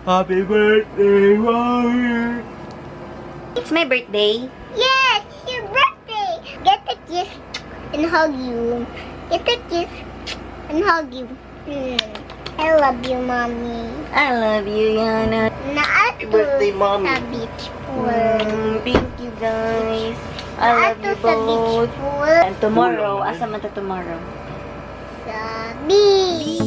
Happy birthday, Mommy! It's my birthday. Yes, it's your birthday. Get a kiss and hug you. Get a kiss and hug you. I love you, Mommy. I love you, Yana. Naato Birthday, Mommy. sa beach pool. Thank you, guys. I love Naato you sa beach both. pool. And tomorrow, asa man ta tomorrow? Sa beach.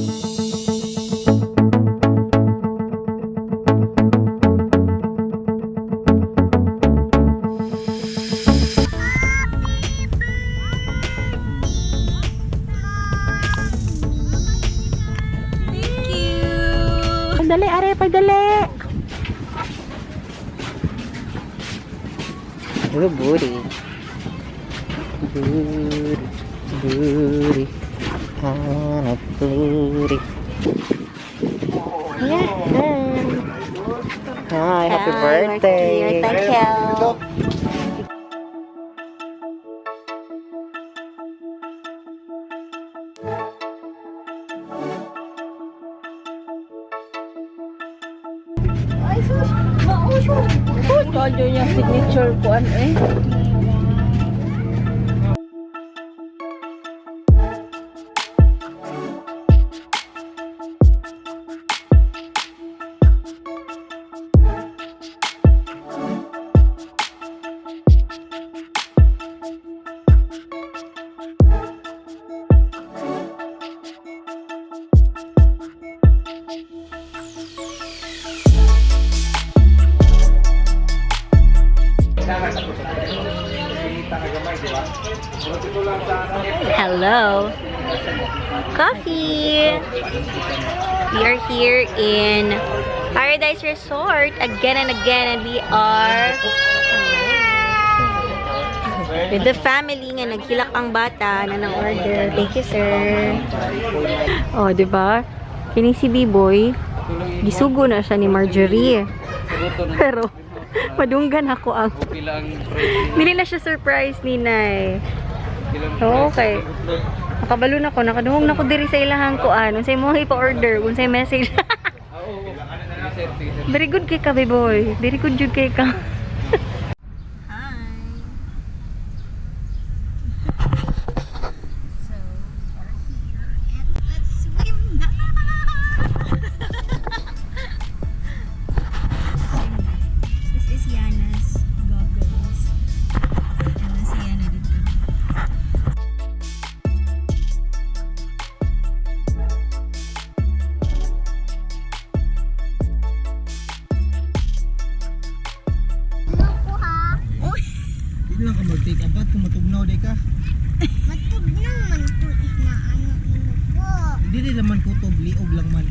Thank you. Pagdali, are, pagdali. Oh, booty. Booty. Booty. Hanap booty. Yeah. Hi, happy birthday! Thank you. Ay, sus! Mausos! Todo yung signature ko, ano eh. Hello. Coffee. We are here in Paradise Resort again and again, and we are with the family nga naghilak ang bata na nang order. Thank you, sir. Oh, di ba? Kini si B-boy, gisugo na siya ni Marjorie. Pero madunggan ako ang Dili na siya surprise ni Nay. So, okay. Nakabalo na ko, nakadungog na ko diri sa ilahang kuan. Unsay mo ipa-order, unsay message. Very good kay ka, boy. Very good jud kay ka. Hi. So, we're here and let's swim na. This is Yana's goggles. Ano si Yana dito? Ano ko ha? Hindi lang ka mag-take a bath kung matugnaw di ka. Matugnaw man ko na ano ino ko. Hindi rin naman kutob, liog lang man.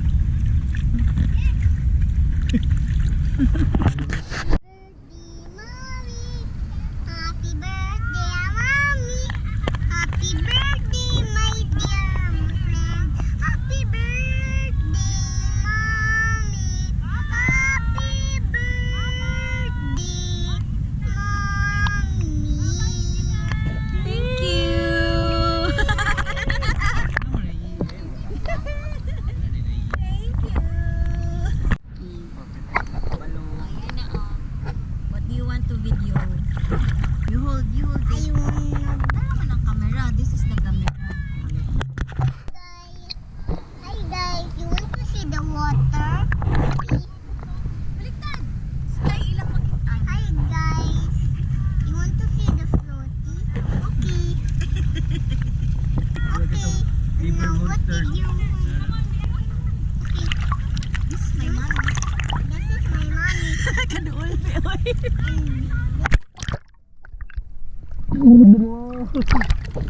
Birthday, Mommy. Happy birthday, Mommy. Happy birthday, my dear friend. Happy birthday, Mommy. Happy birthday, Mommy. Thank you! Thank you! What do you want to video? You hold I it. wanna Ano naman ang camera? This is the camera. Guys. Hi guys, you want to see the water? Baliktad! Sky, ilang makita. Hi guys, you want to see the floaty? Okay. Okay. River Now what monsters. did you? Okay. This is my mommy. This is my mommy. Kaduol, oy. And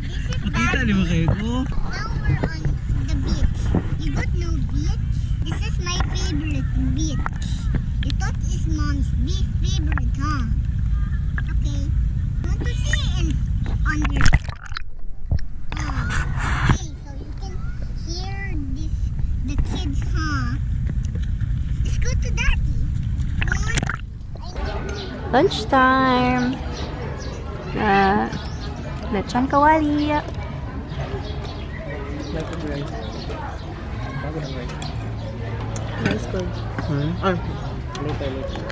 this is Pakita di ba kayo ko? Now we're on the beach. You got no beach? This is my favorite beach. You thought it's mom's favorite, huh? Okay. Want to see in on your. Oh, okay, so you can hear this the kids, huh? Let's go to daddy. You want- Lunchtime! Lechon kawali. Nice good. Ah, later, later.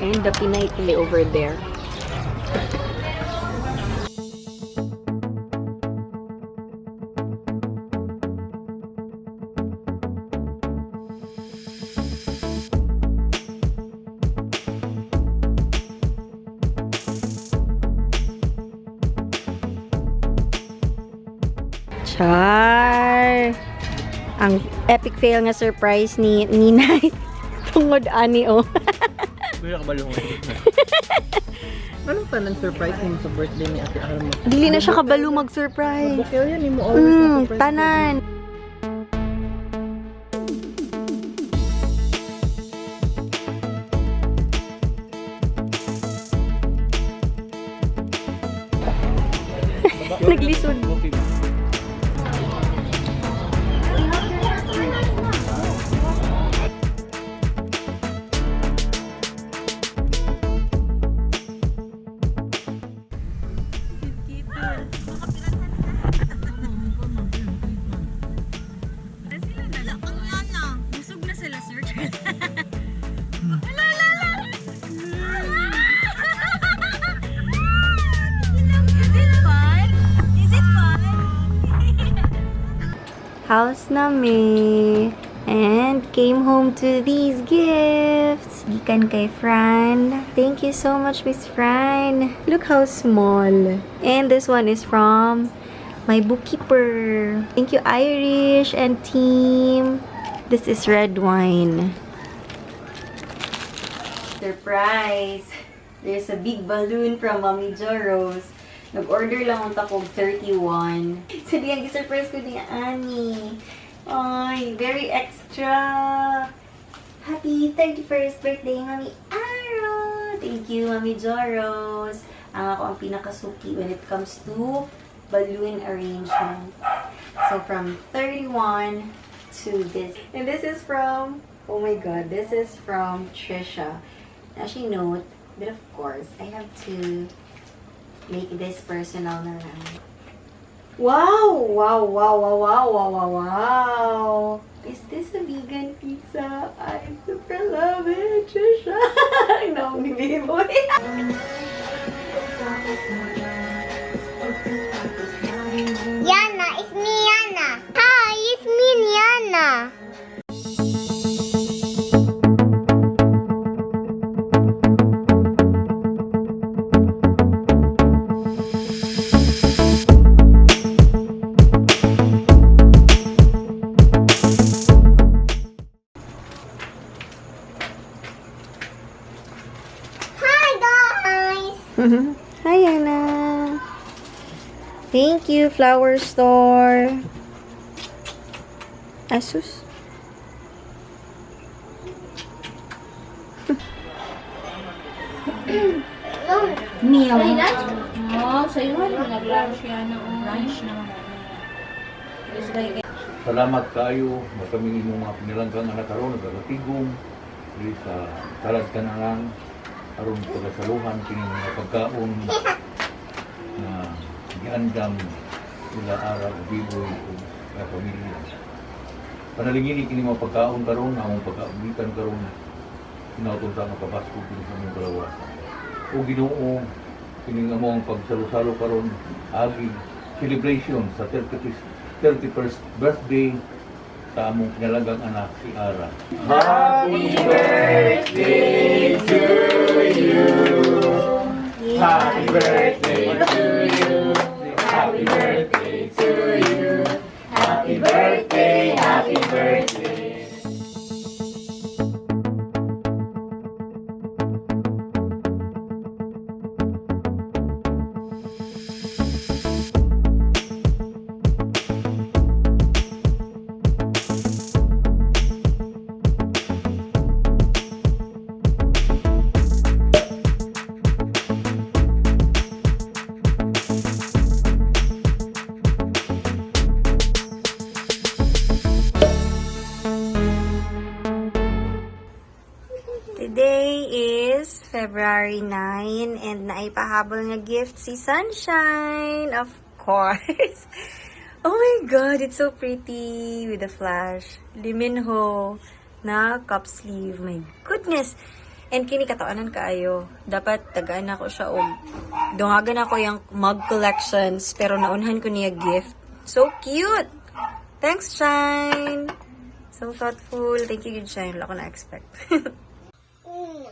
And the Pinay Pili over there. Char! Ang epic fail nga surprise ni Ninay. Tungod ani oh. Wala ka balong. Anong tanan surprise nimo sa birthday ni Ate Arma? Dili na siya kabalo mag-surprise. Bukil yan nimo always surprise. Tanan. Naglisod. Busog na sila, sir. Is it fun? Is it fun? House na mi. And came home to these gifts. Gikan kay Fran. Thank you so much, Miss Fran. Look how small. And this one is from my bookkeeper. Thank you, Irish and team. This is red wine. Surprise! There's a big balloon from Mommy Joros. Nag-order lang ang takog 31. So, di ang surprise ko ni Annie. Ay, very extra. Happy 31st birthday, Mami Aro! Thank you, Mami Joros. Ang ako ang pinakasuki when it comes to balloon arrangement. So, from 31 to this. And this is from, oh my God, this is from Trisha. Now, she note, but of course, I have to make this personal na lang. Wow! Wow! Is this a vegan pizza? I super love it, Trisha! No, ni Biboy. Yana, it's me, Yana. Hi, it's me, Yana. Hi, guys. Hi, Anna. Thank you, flower store. Asus. Meow. Oh, sa'yo nga, nag-lunch yan. Lunch na. Salamat kayo, makaming imong mga pinalanggang anak karon nagkatigom diri sa talad kanalan aron pagasaluhan kining mga pagkaon na giandam nila araw ug biboy ug sa pamilya. Panalingini kini mga pagkaon karon, among pagkaubitan karon hinautong sa mga kabaskog kini sa among kalawasan. O Ginoo, kining among pagsalo-salo karon agi celebration sa 31st birthday sa among pinalagang anak si Ara. Happy birthday to you. Happy birthday to you. Happy birthday to you. Happy birthday, happy birthday. Today is February 9 and naipahabol nga gift si Sunshine, of course. Oh my God, it's so pretty with the flash. Liminho. na cup sleeve. My goodness! And kini kataonan kaayo. Dapat tagaan ako siya og dungagan ako yung mug collections pero naunhan ko niya gift. So cute! Thanks, Shine! So thoughtful. Thank you, good Shine. Wala ko na-expect.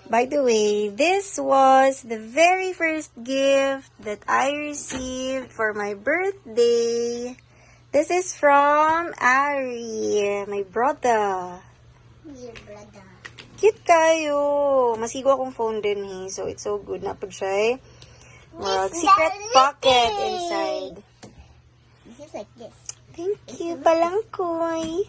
By the way, this was the very first gift that I received for my birthday. This is from Ari, my brother. Dear brother. Cute kaayo. Masigo akong phone din eh. So, it's so good na pud siya eh. Murag This secret is pocket little. inside. This is like this. Thank you, palangkoy.